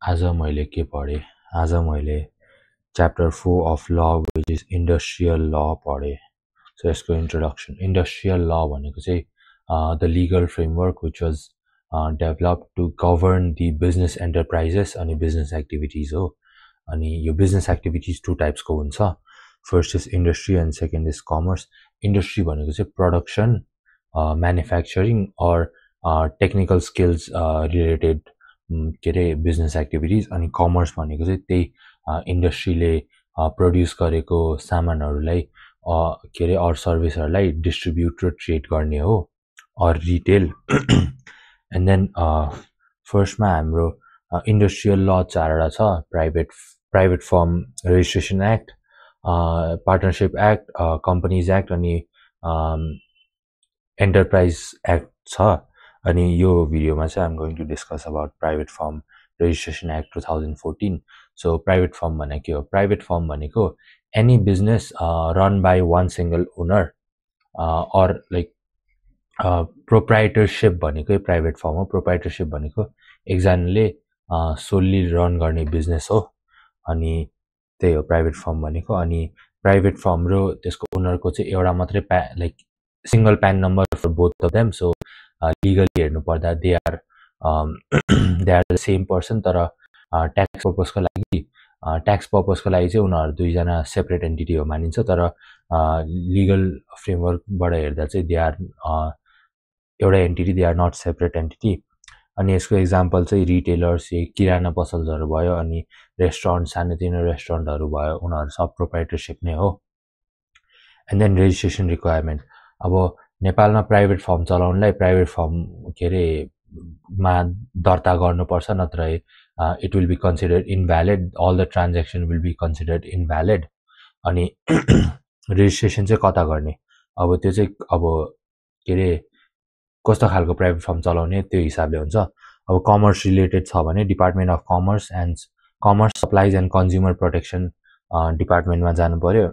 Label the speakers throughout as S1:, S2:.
S1: आज मैले के पढेँ आज मैले chapter 4 of law which is industrial law पढेँ सो यसको इन्ट्रोडक्सन इन्डस्ट्रियल ल भनेको चाहिँ the legal framework which was develop to govern the business enterprises अनि बिजनेस एक्टिभिटिज हो अनि यो बिजनेस एक्टिभिटिज टु टाइप्सको हुन्छ first is industry and second is commerce industry भनेको चाहिँ production manufacturing or technical skills related के अरे बिजनेस एक्टिभिटिज अनि कमर्स भनेको चाहिँ त्यही इन्डस्ट्रीले प्रड्युस गरेको सामानहरूलाई के अरे अर सर्भिसहरूलाई डिस्ट्रिब्युट र ट्रेड गर्ने हो अर रिटेल एन्ड देन फर्स्टमा हाम्रो इन्डस्ट्रियल ल चारवटा छ private firm registration act partnership act companies act अनि एन्टरप्राइज एक्ट छ अनि यो भिडियोमा चाहिँ I'm going to discuss about private firm registration act 2014 so private firm भनेको के हो प्राइभेट फर्म भनेको any business run by one single owner or like proprietorship भनेकै प्राइभेट फर्म हो प्रोप्राइटरसिप भनेको एकजनाले सोल्ली रन गर्ने बिजनेस हो अनि त्यही हो प्राइभेट फर्म भनेको अनि प्राइभेट फर्म र त्यसको ओनरको चाहिँ एउटा मात्रै like single PAN number for both of them so legally हेर्नु पर्दा they are the same person तर ट्याक्स पर्पजको लागि चाहिँ उनीहरू दुईजना सेपरेट एन्टिटी हो मानिन्छ तर लिगल फ्रेमवर्कबाट हेर्दा चाहिँ दे आर एउटा entity they are not separate entity अनि यसको एक्जाम्पल चाहिँ रिटेलर्स किराना पसलहरू भयो अनि रेस्टुरेन्ट सानोतिनो रेस्टुरेन्टहरू भयो उनीहरू सब प्रोप्राइटरसिप नै हो एन्ड देन रेजिस्ट्रेसन रिक्वायरमेन्ट अब नेपालमा प्राइभेट फर्म चलाउनलाई प्राइभेट फर्म के अरे मा दर्ता गर्नुपर्छ नत्र it will be considered invalid all the transaction will be considered invalid अनि रेजिस्ट्रेसन चाहिँ कता गर्ने अब त्यो चाहिँ अब के अरे कस्तो खालको प्राइभेट फर्म चलाउने त्यो हिसाबले हुन्छ अब कमर्स रिलेटेड छ भने department of commerce and commerce supplies and consumer protection डिपार्टमेन्टमा जानु पर्यो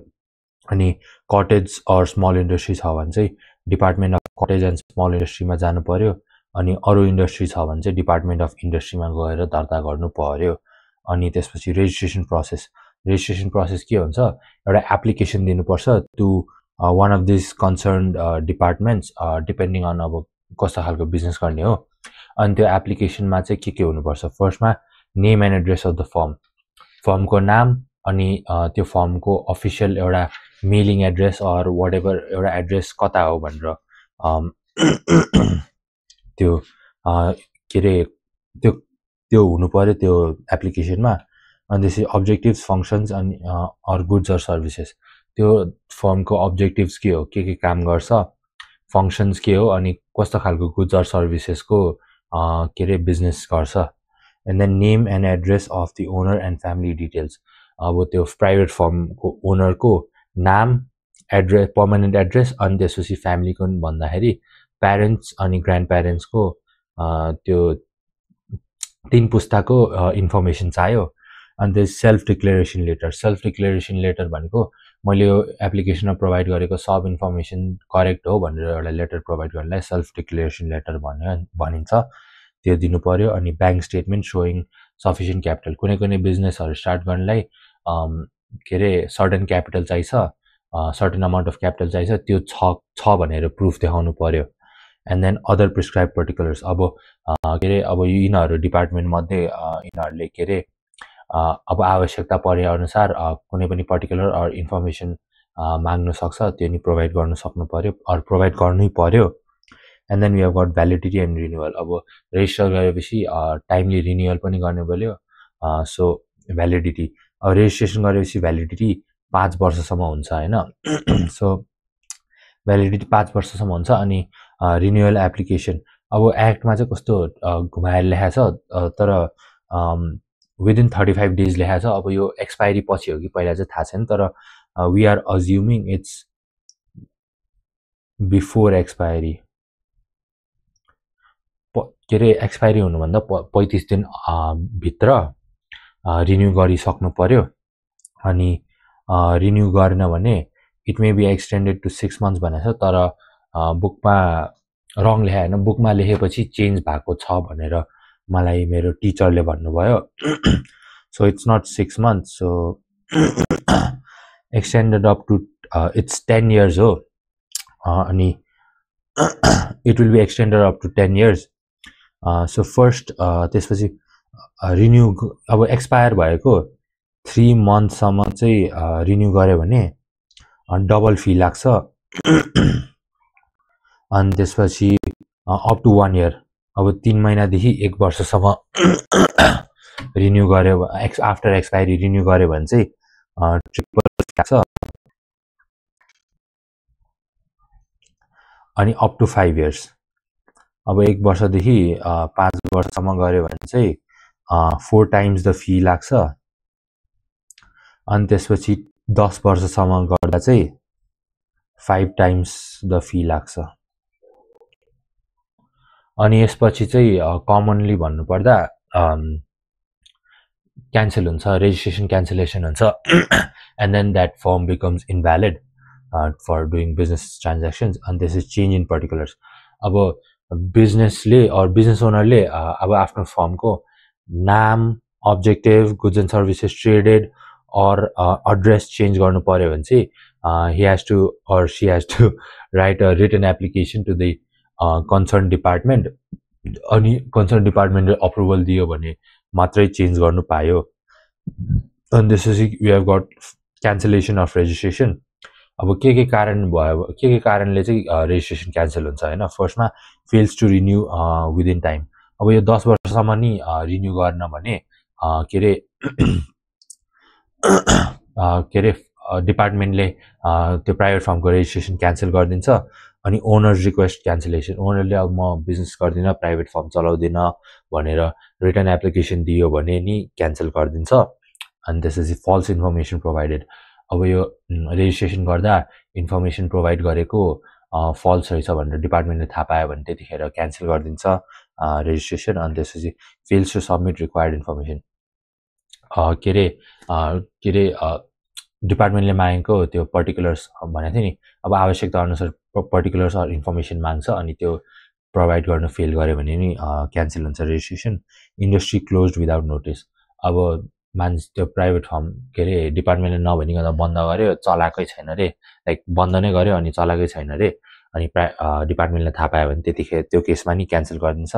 S1: अनि कटेज अर स्मल इन्डस्ट्री छ भने चाहिँ department of cottage and small इन्डस्ट्रीमा जानु पर्यो अनि अरू इन्डस्ट्री छ भने चाहिँ डिपार्टमेन्ट अफ इन्डस्ट्रीमा गएर दर्ता गर्नु पर्यो अनि त्यसपछि रेजिस्ट्रेसन प्रोसेस के हुन्छ एउटा एप्लिकेसन दिनुपर्छ to one of this concerned departments depending on अब कस्तो खालको बिजनेस गर्ने हो अनि त्यो एप्लिकेसनमा चाहिँ के हुनुपर्छ फर्स्टमा name and address of the फर्मको नाम अनि त्यो फर्मको अफिसियल एउटा mailing address or whatever एउटा एड्रेस कता हो भनेर त्यो के अरे त्यो हुनु पर्यो त्यो एप्लिकेसनमा अनि त्यसपछि अब्जेक्टिभ्स फङ्सन्स अनि अर गुड्स अर सर्भिसेस त्यो फर्मको अब्जेक्टिभ्स के हो के काम गर्छ फङ्सन्स के हो अनि कस्तो खालको गुड्स अर सर्भिसेसको के अरे बिजनेस गर्छ and then name and address of the owner and family details अब त्यो प्राइभेट फर्मको ओनरको नाम एड्रेस पर्मानेन्ट एड्रेस अनि त्यसपछि फ्यामिलीको भन्दाखेरि प्यारेन्ट्स अनि ग्रान्ड प्यारेन्ट्सको त्यो 3 पुस्ताको इन्फर्मेसन चाहियो अनि त्यो सेल्फ डिक्लेरेसन लेटर भनेको मैले यो एप्लिकेसनमा प्रोभाइड गरेको सब इन्फर्मेसन करेक्ट हो भनेर एउटा लेटर प्रोभाइड गर्नलाई सेल्फ डिक्लेरेसन लेटर भनिन्छ त्यो दिनु पर्यो अनि bank statement showing sufficient capital कुनै बिजनेसहरू स्टार्ट गर्नलाई के अरे सर्टन क्यापिटल चाहिन्छ सर्टन अमाउन्ट अफ क्यापिटल चाहिन्छ त्यो छ भनेर प्रुफ देखाउनु पर्यो and then other prescribe particulars अब के अरे अब यिनीहरू डिपार्टमेन्टमध्ये यिनीहरूले के अरे अब आवश्यकता परे अनुसार कुनै पनि पर्टिकुलर अर इन्फर्मेसन माग्न सक्छ त्यो नि प्रोभाइड गर्न सक्नु पर्यो अर प्रोभाइड गर्नै पर्यो and then we have got validity and renewal अब रेजिस्टर गरेपछि टाइमली रिन्युअल पनि गर्ने पर्यो सो भ्यालिडिटी अब रेजिस्ट्रेसन गरेपछि भ्यालिडिटी 5 वर्षसम्म हुन्छ हैन सो भ्यालिडिटी 5 वर्षसम्म हुन्छ अनि रिन्युअल एप्लिकेसन अब एक्टमा चाहिँ कस्तो घुमाएर लेखाएको छ तर विदिन 35 डेज लेखाएको छ अब यो एक्सपायरी पछि हो कि पहिला चाहिँ थाहा छैन तर we are assuming it's before expiry के अरे एक्सपायरी हुनुभन्दा 35 दिन भित्र रिन्यू गरिसक्नु पर्यो अनि रिन्यू गर्न भने it may be extended to 6 months भनेको छ तर बुकमा रङ लेखा हैन बुकमा लेखेपछि चेन्ज भएको छ भनेर मलाई मेरो टिचरले भन्नुभयो so it's not 6 months so extended up to it's 10 years ho अनि it will be extended up to 10 years so first त्यसपछि रिन्यू अब एक्सपायर भएको 3 months सम्म चाहिँ रिन्यू गर्यो भने डबल फी लाग्छ अनि त्यसपछि अप टु 1 year अब 3 महिनादेखि 1 वर्षसम्म रिन्यू गर्यो आफ्टर एक्सपायरी रिन्यू गर्यो भने चाहिँ ट्रिपल लाग्छ अनि अप टु 5 years अब 1 वर्षदेखि 5 वर्षसम्म गर्यो भने चाहिँ 4 times द फी लाग्छ अनि त्यसपछि 10 वर्षसम्म गर्दा चाहिँ 5 times द फी लाग्छ अनि यसपछि चाहिँ कमनली भन्नुपर्दा क्यान्सल हुन्छ रेजिस्ट्रेसन क्यान्सलेसन हुन्छ and then that firm becomes invalid for doing business transactions and this is change in particulars अब बिजनेसले और बिजनेस ओनरले अब आफ्नो फर्मको नाम objective goods and services traded और एड्रेस चेन्ज गर्नु पर्यो भने चाहिँ he has to or she has to write a written application to the concerned department अनि concerned departmentले अप्रुभल दियो भने मात्रै चेन्ज गर्नु पायो and this is we have got cancellation of registration अब के कारण भयो के कारणले चाहिँ रेजिस्ट्रेसन क्यान्सल हुन्छ हैन फर्स्टमा fails to renew within time अब यो 10 वर्षसम्म नि रिन्यू गर्न भने के रे डिपार्टमेन्टले त्यो प्राइभेट फर्मको रेजिस्ट्रेसन क्यान्सल गरिदिन्छ अनि ओनर्स रिक्वेस्ट क्यान्सलेसन ओनरले अब म बिजनेस गर्दिन प्राइभेट फर्म चलाउँदिन भनेर रिटर्न एप्लिकेसन दियो भने नि क्यान्सल गरिदिन्छ अनि त्यसपछि फल्स इन्फर्मेसन प्रोभाइडेड अब यो रेजिस्ट्रेसन गर्दा इन्फर्मेसन प्रोभाइड गरेको फल्स रहेछ भनेर डिपार्टमेन्टले थाहा पायो भने त्यतिखेर क्यान्सल गरिदिन्छ रेजिस्ट्रेसन अनि त्यसपछि fails to submit required information के रे डिपार्टमेन्टले मागेको त्यो पर्टिकुलर्स भनेको थियो नि अब आवश्यकता अनुसार पर्टिकुलर्स अर इन्फर्मेसन माग्छ अनि त्यो प्रोभाइड गर्न फेल गर्यो भने नि क्यान्सल हुन्छ registration industry closed without notice अब मान्छे त्यो प्राइभेट फर्म के रे डिपार्टमेन्टले नभनिकन बन्द गर्यो चलाकै छैन रे लाइक बन्द नै गर्यो अनि चलाकै छैन रे अनि डिपार्टमेन्टले थाहा पायो भने त्यतिखेर त्यो केसमा नि क्यान्सल गरिदिन्छ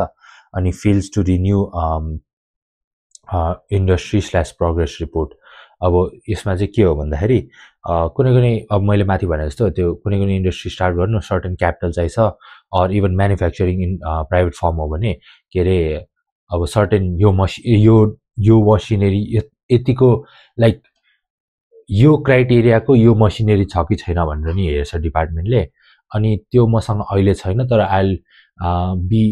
S1: अनि fails to renew industry/progress report अब यसमा चाहिँ के हो भन्दाखेरि कुनै अब मैले माथि भने जस्तो त्यो कुनै इन्डस्ट्री स्टार्ट गर्नु सर्टेन क्यापिटल चाहिन्छ और even manufacturing in private form हो भने के रे अब सर्टेन यो मसिनरी यतिको लाइक यो क्राइटेरियाको यो मसिनरी छ कि छैन भनेर नि हेर्छ डिपार्टमेन्टले अनि त्यो मसँग अहिले छैन तर I be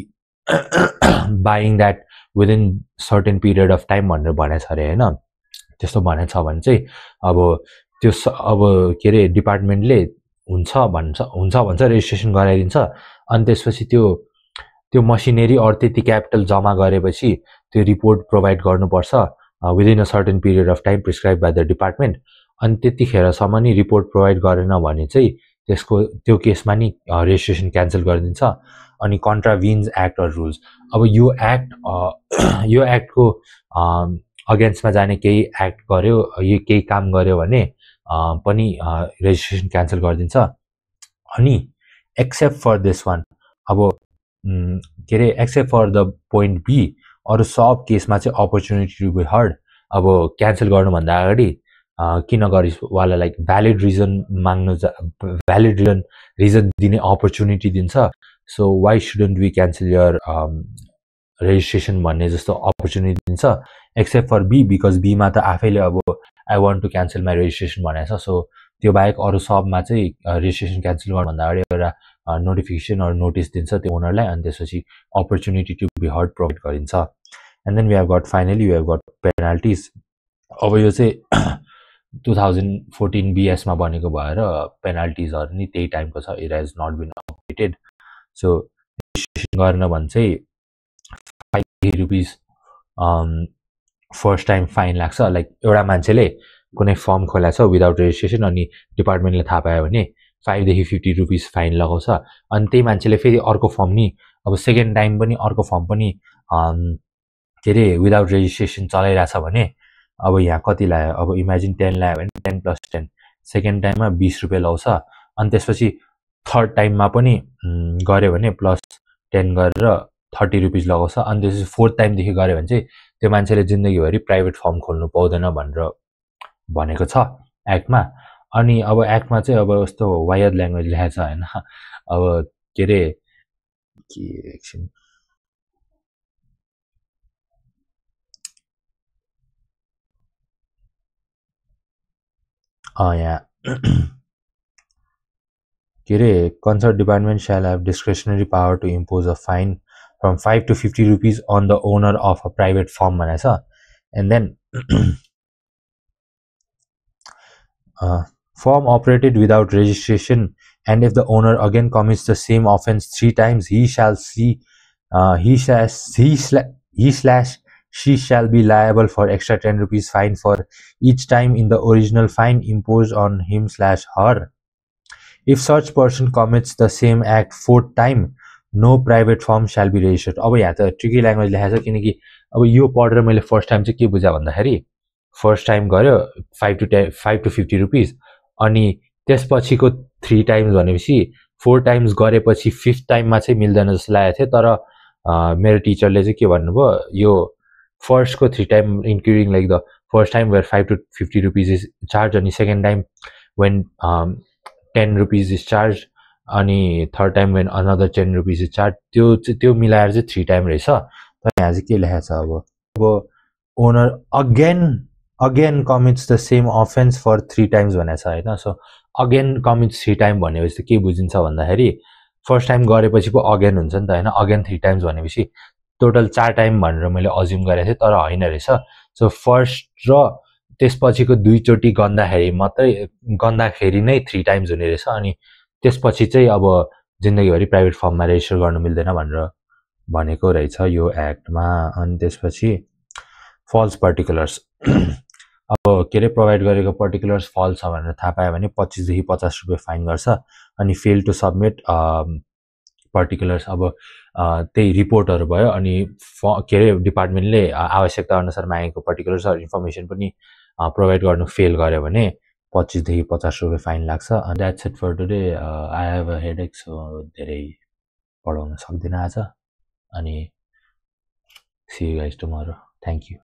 S1: buying that within certain period of time भनेर भनेछ अरे हैन त्यस्तो भनेछ भने चाहिँ अब त्यो अब के रे डिपार्टमेन्टले हुन्छ भन्छ रेजिस्ट्रेसन गराइदिन्छ अनि त्यसपछि त्यो मसिनरी अर त्यति क्यापिटल जम्मा गरेपछि त्यो रिपोर्ट प्रोभाइड गर्नुपर्छ within a certain period of time prescribe by the department अनि त्यतिखेरसम्म नि रिपोर्ट प्रोभाइड गरेन भने चाहिँ त्यसको त्यो केसमा नि रेजिस्ट्रेसन क्यान्सल गरिदिन्छ अनि कन्ट्राभिन्स एक्ट अर रुल्स अब यो एक्टको अगेन्स्टमा जाने केही एक्ट गर्यो यो केही काम गर्यो भने पनि रेजिस्ट्रेसन क्यान्सल गरिदिन्छ अनि एक्सेप्ट फर दिस वान अब के रे except for the point B अरू सब केसमा चाहिँ अपर्च्युनिटी टु बी हर्ड अब क्यान्सल गर्नुभन्दा अगाडि किन गरिस् वाला लाइक भ्यालिड रिजन दिने अपर्च्युनिटी दिन्छ so why shouldn't we cancel your registration भन्ने जस्तो अपर्च्युनिटी दिन्छ एक्सेप्ट फर बी बिकज बीमा त आफैले अब I want to cancel my registration भनेको छ सो त्यो बाहेक अरू सबमा चाहिँ रेजिस्ट्रेसन क्यान्सल गर्नुभन्दा अगाडि एउटा नोटिफिकेसन अर नोटिस दिन्छ त्यो ओनरलाई अनि त्यसपछि opportunity to be heard provide गरिन्छ and then we have got finally we have got penalties अब यो चाहिँ 2014 BS मा बनेको भएर पेनाल्टिजहरु नि त्यही टाइमको छ it has not been updated so registration गर्न भने चाहिँ ₹5 फर्स्ट टाइम फाइन लाग्छ लाइक एउटा मान्छेले कुनै फर्म खोलेको छ विदाउट रेजिस्ट्रेसन अनि डिपार्टमेन्टले थाहा पायो भने ₹5 देखि ₹50 फाइन लगाउँछ अनि त्यही मान्छेले फेरि अर्को फर्म नि अब सेकेन्ड टाइम पनि अर्को फर्म पनि के अरे विदाउट रेजिस्ट्रेसन चलाइरहेछ भने अब यहाँ कति लाग्यो, अब इमेजिन 10 लाग्यो भने 10 + 10 सेकेन्ड टाइममा 20 रुपियाँ लाउँछ। अनि त्यसपछि थर्ड टाइममा पनि गऱ्यो भने +10 गरेर 30 रुपिस लगाउँछ। अनि त्यसपछि फोर्थ टाइमदेखि गऱ्यो भने चाहिँ त्यो मान्छेले जिन्दगीभरि प्राइभेट फर्म खोल्नु पाउँदैन भनेर भनेको छ एक्टमा। अनि अब एक्टमा चाहिँ अब यस्तो वायर्ड ल्याङ्ग्वेज लेखेको छ होइन। अब के अरे के एकछिन यहाँ के अरे concerned department shall have discretionary power to impose a fine from 5 to 50 rupees on the owner of a private firm भनेछ। and then firm operated without registration, and if the owner again commits the same offense 3 times, he slash she shall be liable for extra 10 rupees fine for each time in the original fine imposed on him slash her. If such person commits the same act 4th time, no private firm shall be registered. अब यहाँ त tricky language लेखेको छ, किनकि अब यो पढेर मैले फर्स्ट टाइम चाहिँ के बुझा भन्दाखेरि फर्स्ट टाइम गर्यो 5 to 50 रुपिस, अनि त्यसपछिको 3 टाइम्स भनेपछि 4 टाइम्स गरेपछि 5th टाइममा चाहिँ मिल्दैन जस्तो लागेको थियो। तर मेरो टिचरले चाहिँ के भन्नुभयो, यो फर्स्टको 3 time including like the first time where 5 to 50 rupees is charge, अनि second time when 10 rupees is charge, अनि third time when another 10 rupees is charge, त्यो मिलाएर चाहिँ 3 टाइम रहेछ। तर यहाँ चाहिँ के लेखेको छ, अब owner again commits the same offence for 3 times भनेको छ होइन। सो अगेन कमिट्स 3 टाइम भनेपछि के बुझिन्छ भन्दाखेरि फर्स्ट टाइम गरेपछि पो अगेन हुन्छ नि त होइन। अगेन 3 टाइम्स भनेपछि टोटल 4 टाइम भनेर मैले अज्युम गरेको थिएँ, तर होइन रहेछ। सो फर्स्ट र त्यसपछिको 2 चोटि गन्दाखेरि नै 3 टाइम्स हुने रहेछ। अनि त्यसपछि चाहिँ अब जिन्दगीभरि प्राइभेट फर्ममा रेजिस्टर गर्नु मिल्दैन भनेर भनेको रहेछ यो एक्टमा। अनि त्यसपछि फल्स पर्टिकुलर्स, अब के अरे प्रोभाइड गरेको पर्टिकुलर्स फल्स छ भनेर थाहा पायो भने 25 देखि 50 रुपियाँ फाइन गर्छ। अनि फेल टु सबमिट पर्टिकुलर्स, अब त्यही रिपोर्टहरू भयो, अनि के अरे डिपार्टमेन्टले आवश्यकता अनुसार मागेको पर्टिकुलर्स इन्फर्मेसन पनि प्रोभाइड गर्नु फेल गर्यो भने 25 देखि 50 रुपियाँ फाइन लाग्छ। That's it for today. I have a headache, so धेरै पढाउन सक्दिनँ आज। अनि see you guys tomorrow. Thank you.